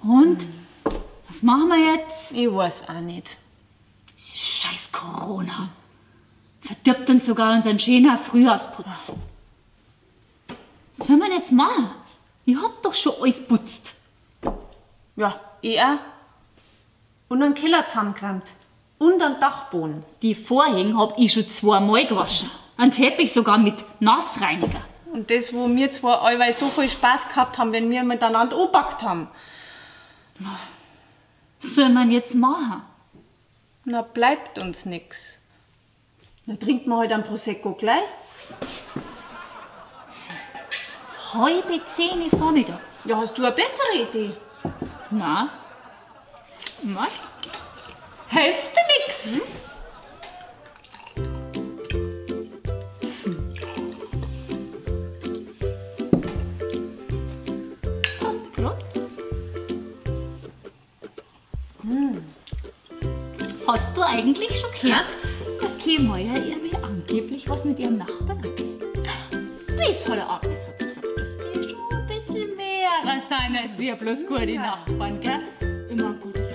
Und? Was machen wir jetzt? Ich weiß auch nicht. Scheiß Corona. Verdirbt uns sogar unseren schönen Frühjahrsputz. Was soll man jetzt machen? Ich hab doch schon alles putzt. Ja, ich auch. Und einen Keller zusammengeräumt. Und einen Dachboden. Die Vorhänge hab ich schon zweimal gewaschen. Einen Teppich sogar mit Nassreiniger. Und das, wo wir zwar allweil so viel Spaß gehabt haben, wenn wir miteinander angepackt haben. Was soll man jetzt machen? Na, bleibt uns nix. Dann trinkt man halt einen Prosecco gleich. 9:30 Vormittag. Ja, hast du eine bessere Idee? Na? Was? Hilft dir nix. Hm? Prost, Prost. Hm. Hast du eigentlich schon gehört, dass die Meuer irgendwie angeblich was mit ihrem Nachbarn hat? Das hat der Agnes hat gesagt, dass die schon ein bisschen mehr sind als wir bloß gute Nachbarn, gell? Immer gut.